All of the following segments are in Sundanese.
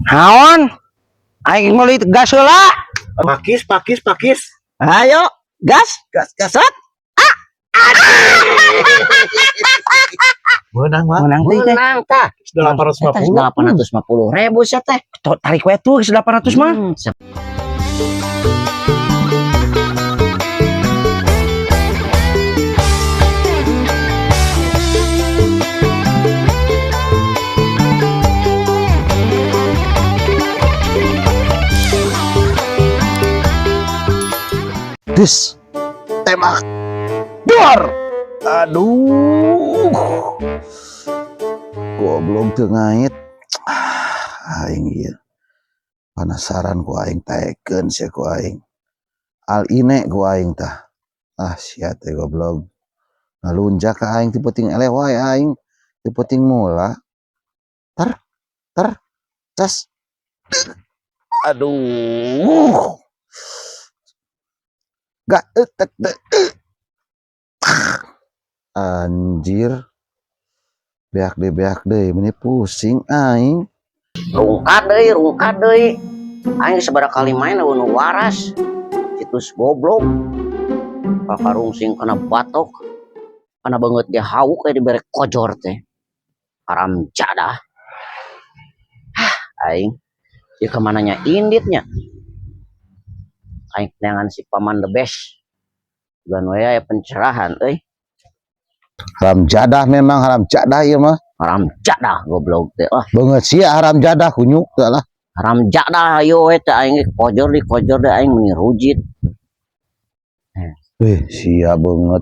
Naon? Aing meuli gas heula. Pakis, pakis, pakis. Ayo, gas, Gas, gas. Set. Menang, Mak. Menang teh teh. Menang tah. 850. 850 ribu sia teh. Tuh, tarik we tuh 800 mah. Des. Tembak. Dor. Aduh. Goblok teu ngait. Ah, aing ieu. Penasaran ku aing taekeun sia ku aing. Al ine ku aing tah. Ah, sia teh goblok. Ngalunjak ka aing ti peuting eleh wae aing. Ti peuting mula. Ter ter cas. Aduh. Gak tek tek. Anjir. Beak deui meni pusing aing. Rungkad deui, rungkad deui. Aing sabaraha kali main euweuh nu waras. Situs goblok. Kakarungsing kana batok. Kana beungeut ge hauk we dibere kojor teh. Haram jadah. Hah, aing ieu ka mananya inditnya. Aing neangan si paman the best. Bulan we aya pencerahan euy. Haram jadah, memang haram jadah ieu mah. Haram jadah goblok teh. Ah, Beungeut sia haram jadah kunyuk teh lah. Haram jadah ayo we teh aing ge kojor di kojor deh aing meuni rujit. Eh, sia beungeut.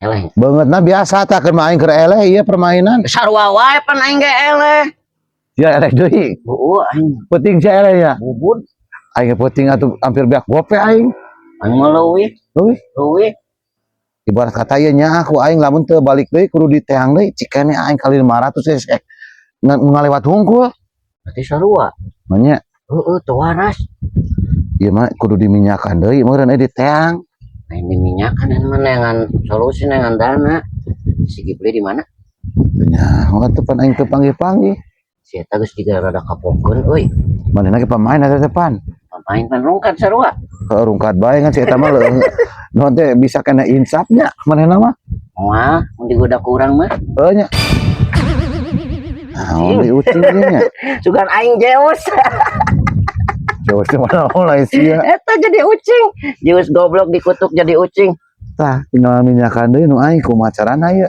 Eleh. Beungeutna biasa tah keur mah aing keur eleh ieu permainan. Sarua wae pan aing ge eleh. Sia eleh deui. Heueuh aing Peuting sia eleh ya. bubut. Aing ge peuting atuh hampir beak gope aing. Aing mah leuwih, Leuwih. Leuwih. Ibarat kata ieu nya aku aing lamun teu balik deui kudu diteang deui cikene aing kali 500 geus ngalewat hungkul. Berarti sarua. Manya Heueuh teu waras. Ieu mah kudu diminyakan deui meureun euy diteang. Lain diminyakan ini mah neangan solusi, neangan dana. Si Kipli di mana? Nya, teu pan aing teu panggih-panggih. Si eta geus jiga rada kapokeun euy. Manehna ge pamain eta teh pan. Pamain pan rungkad sarua. Heuh, rungkad bae kan si eta mah leuh. Naon teh bisa kena insapnya manehna mah. Moal mun digoda ku urang mah. Heuh nya. Naon deui ucing ieu nya? Sugan aing Zeus. Jauh teh mana lain sia. Eta jadi ucing. Zeus goblok dikutuk jadi ucing. Tah, tinggal minyakan deui nu aing kumaha carana ieu?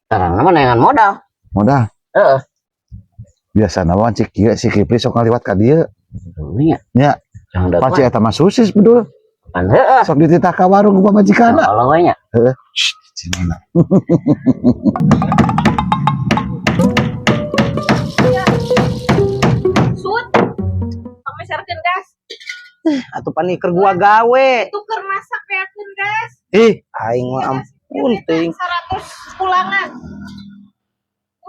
Carana mah neangan modal. Modal. Heeh. Biasana mah cik kieu si Kipli sok ngaliwat ka dieu. Heueuh nya. Nya. Jangan dapat. Paci eta mah susis bedul. Pan heueuh. Sok dititah ka warung ku pamajikanna. Allah we nya. Heeh. Shh, cenah. Sud. Pameserkeun gas. Atuh pan keur gua gawe. Tuker masak beakeun gas. Ih, aing mah ampun teuing. 100 pulangan.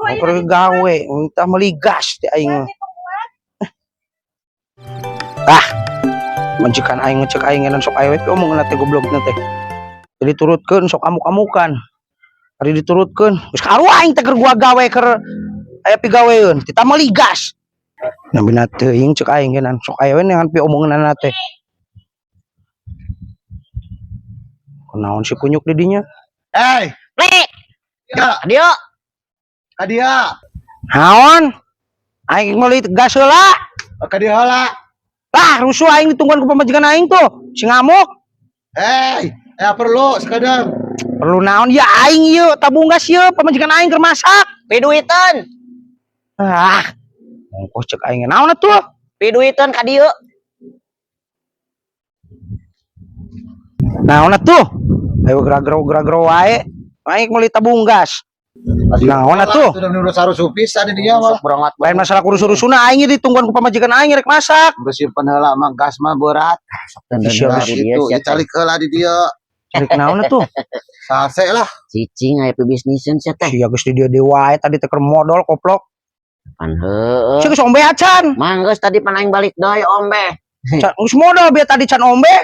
Wah, Keur gawe, entah meuli gas teh aing mah. Ah, majikan aing ngecek aing ngeun sok aya we omongan teh goblok teh. Jadi turutkeun sok amuk-amukan. Ari diturutkeun, geus karua aing teh keur gua gawe keur aya pigaweun, tita meuli gas. Nambina teuing cek aing geunan sok aya we neangan pi omonganna teh. Kunaon si kunyuk di dinya? Hey, Li, ya, dieu. ka dia. Naon? Aing meuli gas heula. Ka dia heula. Lah, rusuh aing ditungguan ku pamajikan aing tuh. Si ngamuk. Hey, perlu sekadar. Perlu naon ya aing ieu tabung gas ieu pamajikan aing keur masak. Piduiteun. Ah. Ongkoh cek aing naon atuh? Piduiteun ka dieu. Naon atuh? Ayo gerak-gerok wae. Aing meuli tabung gas. Naon atuh? Sudah menurut harus pisan di dia mah. Sok berongat. Lain masalah kurus-urusuna aing ieu ditungguan ku pamajikan aing rek masak. Geus simpen heula mah gas mah berat. Sok dandan Siap, heula di dieu Itu sia teh. dicalik heula di dia. Rek naon atuh? Sase lah. Cicing aya pebisniseun sia teh. Sia geus di dieu deui wae tadi teh keur modal koplok. Pan heueuh. Sia geus ombe acan. Manggeus tadi pan aing balik deui ombe. Can geus modal biar tadi can ombe.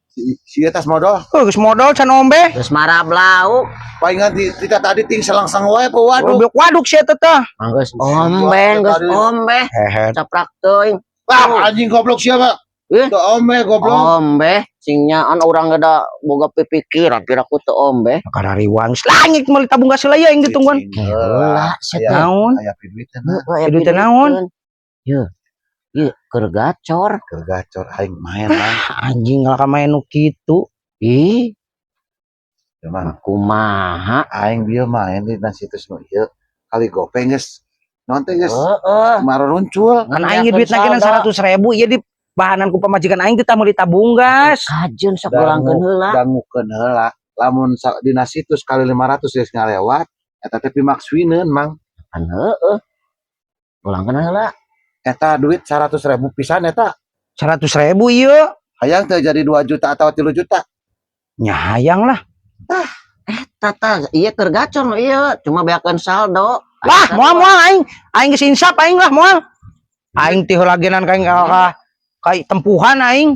Si si atas modal. Oh, geus modal can ombe. Geus marab lauk. Palingan di kita tadi ting selangsang wae po waduh. Goblok waduk sia teh tah. Geus ombe, geus ombe. Hehe. Caprak teuing. Wah, anjing goblok siapa? Eh. Teu ombe goblok. Ombe, sing nyaan urang geda boga pipikiran piraku teu ombe. Karariwang langit meuli tabung gas heula ye aing ditungguan. Heula sia teh. Naon? Aya piduiteun na. Heeh, aya Duit teh naon? Ye. Ye, keur gacor. Keur gacor aing main lah. Anjing lah main nu kitu. Ih, Emang kumaha? Aing bieu main di na situs nu ieu kali gope geus. Naon teh geus Heeh. maruruncul. Kan aing duit lagi 100 ribu ieu di bahanan ku pamajikan aing teh meuli tabung gas. Kajeun sok ulangkeun heula. Dangukeun heula. Lamun dina situs kali 500 geus ngalewat, eta teh pimakswineun, Mang. Kan heeh. Ulangkeun heula. Eta duit 100 ribu pisan eta. 100 ribu ieu. Hayang teh jadi 2 juta atau 3 juta. Nya hayang lah. Tata, iya keur gacor mah ieu, cuma beakeun saldo. Lah, moal moal aing. Aing geus insap aing lah moal. Aing ti heula genan ka aing ka tempuhan aing.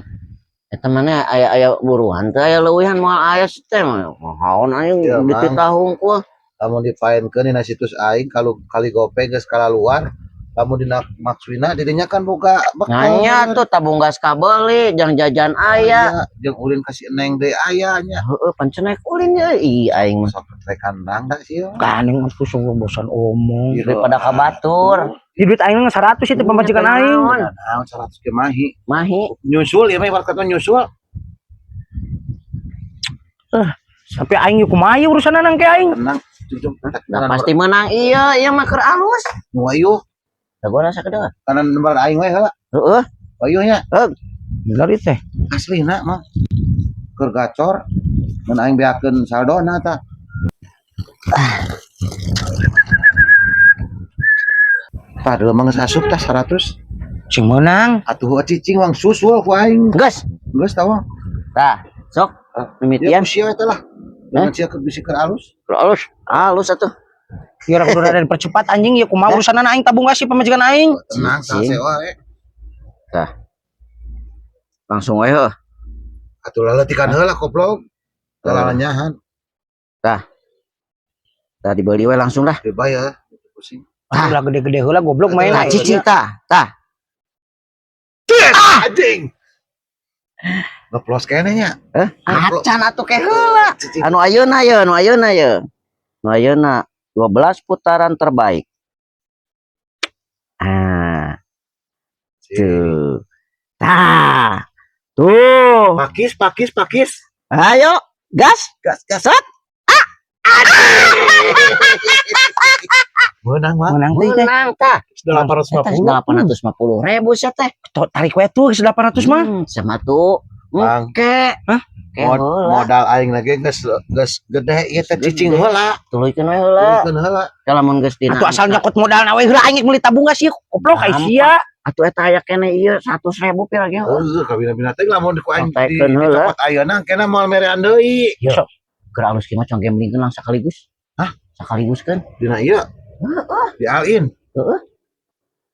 Eta mana aya aya buruan teh aya leuwihan moal aya teh mah. Haon aing Iya, Mang. dititah hungkul. Lamun dipaenkeun dina situs aing kalau kali gope geus kalaluar, lamun dina makswina didinya kan boga bekal. Nanya tuh tabung gas kabeli, jang jajan aya. Aya jeung ulin kasih neng deui aya nya. Heeh, pancen naik ulin ye. Ih, aing mah Sok kandang da sih. Kan yang atuh sungguh bosan omong. Iya. Daripada ka batur. Di duit aing 100 itu pamajikan aing. Naon? Naon 100 ge mahi. Mahi. Nyusul ya mah ibarat kata nyusul. Tapi aing yuk kumaha urusan nang ke aing. Tenang, cung. Nah, pasti menang iya, iya mah keur alus. Nu ayu Da gua rasa kedua. kanan nomor aing we heula. Heeh. Ayu nya. Bener itu teh. Aslina mah. Keur gacor mun aing beakeun saldona tah. Tah dulu mah geus asup tah 100. Sing menang. Atuh cicing wang susul ku aing. Geus. Geus tah wang. Tah, sok Ya mimitian. ku sia eta lah. Dengan sia keur bisi keur alus. Keur alus. Alus atuh. Ya kudu rada dipercepat anjing ya kumaha urusan aing tabung gas si pamajikan aing. Tenang tah Cicing. sewa we. Langsung we heuh. Atuh laletikan heula goblok. Lalalanyahan Tah dibeli we langsung lah. dibayar. Pusing. Ah, lah gede-gede heula goblok main Tah aing. cicing tah. Tah. Anjing. Ngeplos kene nya. Eh, acan atuh ke heula. Cicing. Anu ayeuna ye, anu ayeuna ye. Anu ayeuna 12 putaran terbaik. Ah, tuh. Tah. Tuh. Pakis, pakis, pakis. Ayo, gas. Gas, gas. Set. Menang mah. Menang teh teh. Menang tah. 850. 850 ribu sia teh. Tarik we tuh 800 mah. Sama tuh. Bang. Engke. Hah? Ke heula. Modal aing lagi geus geus gede ieu teh cicing heula. Tuluykeun we heula. Tuluykeun heula. Lamun geus dina. Atuh asal nyokot modal na we heula aing meuli tabung gas ieu goblok ai sia. Atuh eta aya keneh ieu 100 ribu pira ge. Heuh, kabina-bina teh lamun ku aing di Kontekeun heula. dicopot ayeuna kena moal merean deui. Sok. Keur alus kieu mah cong gamblingkeun lang sekaligus. Hah? Sekaligus kan? Dina ieu. Di all in. Heeh.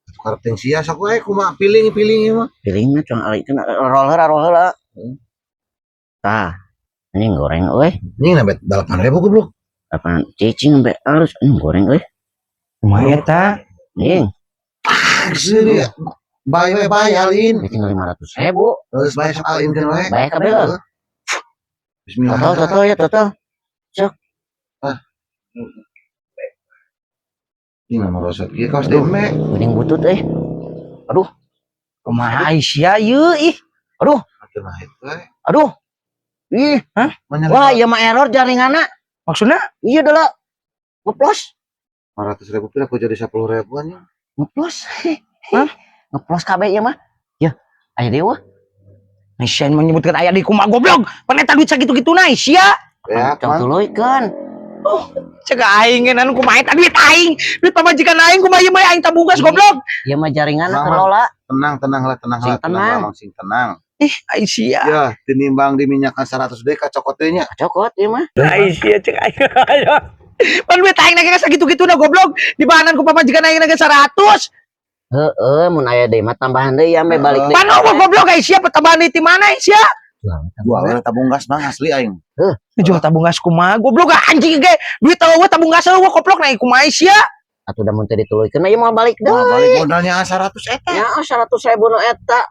Atuh karep teh sia sok we kumaha piling-piling ieu mah. Pilihna cong alikeun roll heula roll heula. Tah. Anjing goreng euy. Ini nambah 8.000 goblok. Apaan cicing sampai alus anjing goreng euy. Kumaha eta? Anjing, Sini bae we bae all in. ini tinggal 500 ribu. Geus bae sok all in keun we. Bae kabeh heuh. Bismillah. Total total ya total. Ah. Ini nama rosot ieu kaos deme. Geuning butut euy. Kumaha ai sia ieu ih. Aduh, Atuh nah itu we. aduh. Ih, wah ieu mah error jaringanna. Maksudna Iya adalah ngeplos, 500 ribu pira aku jadi 10 ribu anjing. Ngeplos. Hah? Ngeplos kabeh ieu mah. Ya, aya deui wah. Sia menyebutkan aya di kumaha goblok. Pan eta duit sakitu-kituna sia. Ya, Cong Mang. tuluykeun. Cek aing ngeun kumaha eta duit aing. Duit pamajikan aing kumaha ieu mah aing tabung gas goblok. Ieu mah jaringanna Mang, kelola. Tenang, tenang lah, tenang Sing lah, tenang tenang. lah, Mang, sing tenang. Ih, ai sia. Ya, tinimbang diminyakan 100 deui kacokot deui nya. Cokot ieu mah. Ai sia cek aing. Pan duit aing lagi sakitu-kituna goblok. Di bahanan ku pamajikan aing lagi 100. Heeh, mun aya deui mah tambahan deui ya ambe balik deui. Pan eueuh goblok ai sia pertambahan deui ti mana ai sia? Jual we tabung gas, Mang, asli aing. Jual tabung gas kumaha goblok, ah, anjing ge duit euweuh, tabung gas euweuh, koplok naik kumaha sia. Atuh da mun teu dituluykeun mah ieu moal balik deui. Wah, balik modalnya 100 eta. Ya 100.000 nu eta.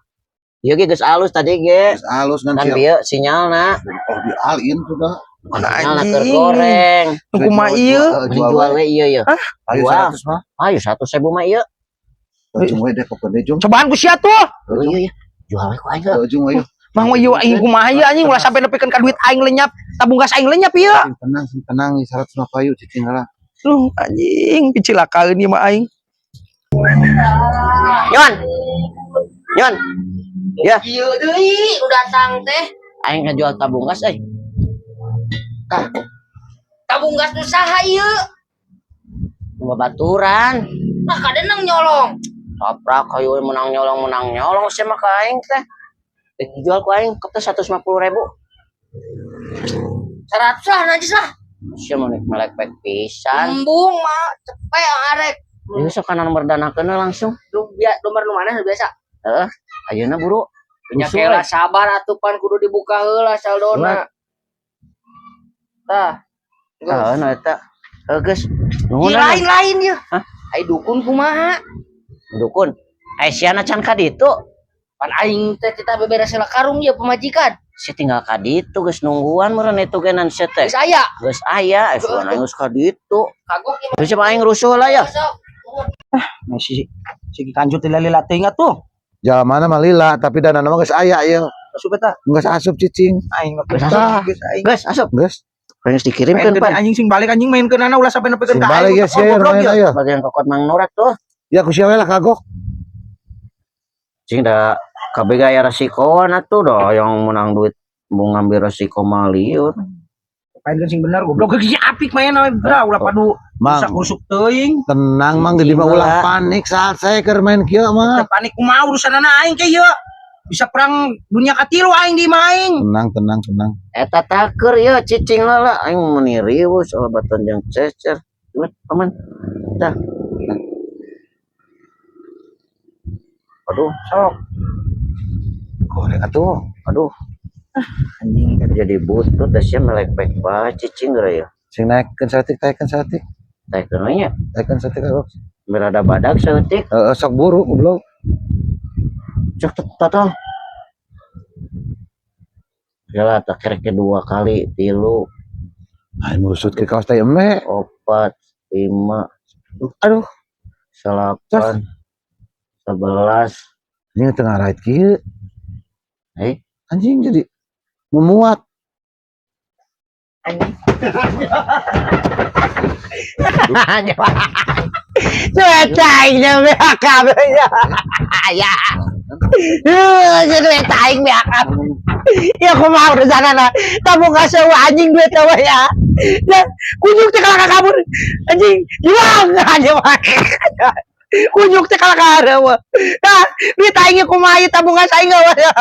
Ieu ge geus alus tadi ge. Geus alus ngan Kan siap. bieu sinyalna. Oh, dialin sudah. Sinyalna keur Anjing. goreng. Nu kumaha ieu? Mending jual we ieu ieu. Ayo Jual. 100 mah. Ayo 100.000 mah ieu. Ujung we deh pokoknya jung. Cobaan ku sia tuh. Oh iya iya. Jual we ku aing heuh. Ujung we. Mang, ieu aing kumaha ieu, anjing, ulah sampai nepikeun ka duit aing lenyap, tabung gas aing lenyap ieu. Sing tenang, sing tenang, 100 mah payu cicing heula. Duh, anjing, dicilakaeun ieu mah aing. Nyon. Nyon. Ya, Ieu deui nu datang teh. Aing ngajual tabung gas euy. Tabung gas nu saha ieu? Nu babaturan. Nah, kadenang nyolong. Saprak hayu menang nyolong sia mah ka aing teh. Rek dijual ku aing ke 150.000. 100 lah najis lah. Sia mah nek melek pek pisan. Embung mah cepet arek. Ieu sok kana nomor danakeun langsung. Lu biasa nomor nu mana nu biasa? Heeh. Ayeuna buru. Nya Rusuh, kela we. Sabar atuh pan kudu dibuka heula saldona. Tah. Heeh, nu eta. Heuh geus. Nuhun. Ih, lain-lain ya. Hah? Ai dukun kumaha? Dukun. Ai siana can ka ditu. Pan aing teh kita beberes heula karung ya pemajikan. Sia tinggal ka ditu geus nungguan meureun itu ge nan sia teh. Geus aya. Geus aya, eh sugan aing geus ka ditu. Kagok ieu. Geus coba aing rusuh lah ya. Sok. Nah, si si kanjut lila teuing atuh. Jalmana mah lila tapi dana mah geus aya ieu. Asup eta. Geus asup cicing. Aing mah Geus asup. geus aing. Geus asup. Geus. Geus dikirimkeun Mainkeun pan. anjing, sing balik anjing, mainkeun anak ulah sampai nepikeun Sing ka balik aing. ya sia Goblok main ya. ayo. Bagian kokot Mang Nuret tuh. Ya ku sia we lah kagok. Cing da kabeh gaya resikoan atuh dah yang menang duit mau ngambil resiko mah liur. Mainkeun sing bener goblok, geus apik main we bra, ulah padu Mang, rusak-rusuk teuing. Tenang Mang, di mah ulah panik saat saya keur main kieu mah. Teu panik kumaha urusanana aing ke ieu. Bisa perang dunia katilu aing di imah aing. Tenang, tenang, tenang. Eta taker ya cicing lah aing meuni riweuh soal baton jeung cecer. Cuman paman. Dah. Aduh, Sok Goreng atuh. Aduh, anjing. Jadi butut dah sia melek pek bae cicing geura ya. Sing naikkeun saeutik, taikeun saeutik. Taikeun we nya. Taikeun saeutik kagok. Berada badag saeutik. Heeh, sok buru goblok. Cek total. Yalah tak kerek dua kali, tilu, Aing merusut ke kaos teh eme. 4, 5, Aduh, 8, 11. Anjing tengah rait kieu. Eh? Anjing jadi memuat. Anjing. Duit aing nya beak kabeh ya. Ya. Duit aing beak kabeh. Ya kumaha urusanana. Tabung gas eueuh anjing, duit eueuh ya. Ya kunyuk teh kalah kabur. Anjing, hilang anjing. Kunyuk teh kalah eueuh. Nah, duit aing kumaha ieu, tabung gas aing eueuh ya.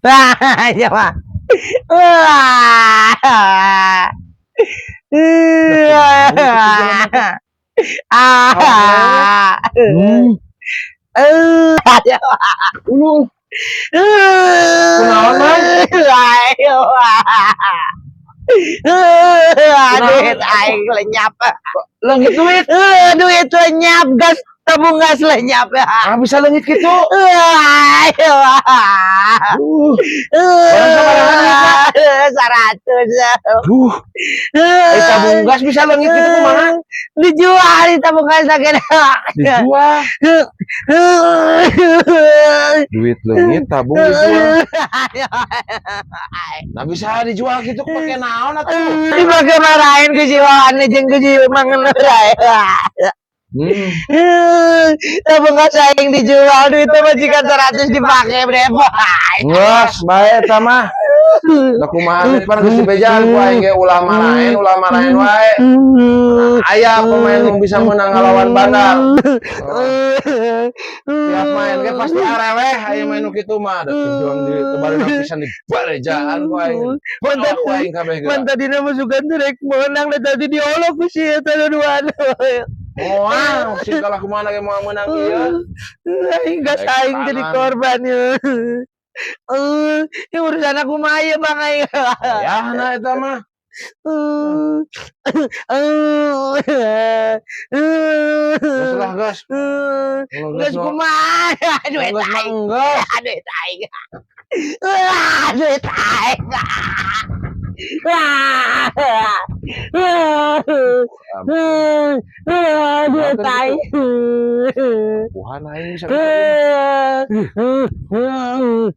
Nah, ya mah. Wah. Ah. Eh. Ulu. Kunaon, Mang? Ayo. Duit aing lenyap. Leungit duit. Duit lenyap, gas tabung gas lenyap. Ah, bisa leungit gitu. Ayo. 100. Duh, eh, tabung gas bisa leungit gitu kumaha? Dijual di tabung gas lagi. Dijual. Duit leungit, tabung dijual. Nah, bisa dijual gitu pakai naon atuh? Dipakai marahin ke si Wawan jeung ke si Mang Nurai. Tabung gas aing dijual, duit majikan 100 dipakai berapa? Geus, bae eta mah. Da kumaha deui pan geus dibejaan ku aing ge ulah marahin wae. Aya pemain nu bisa menang ngalawan bandar. Tiap main ge pasti areweh aya main nu kitu mah, da tujuan di tebarina pisan di barejaan ku aing. Mantap. Ku aing kabeh geura. Man, tadi nama sugan tuh rek menang dan tadi diolok ku si eta dua-duaan. Moal, sing kalah kumaha ge moal meunang ieu. Aing gas Rek aing jadi kanan. Korban ya. Eh, ini urusan aku mah ieu, Bang, aing. Ya, nah eta mah. Geus lah, geus. Geus kumaha? Aduh, Geus eta mah aing. Geus. Aduh, eta aing. Aduh, eta aing. Aduh, eta aing. Buhan aing bisa. Aduh, eta aing.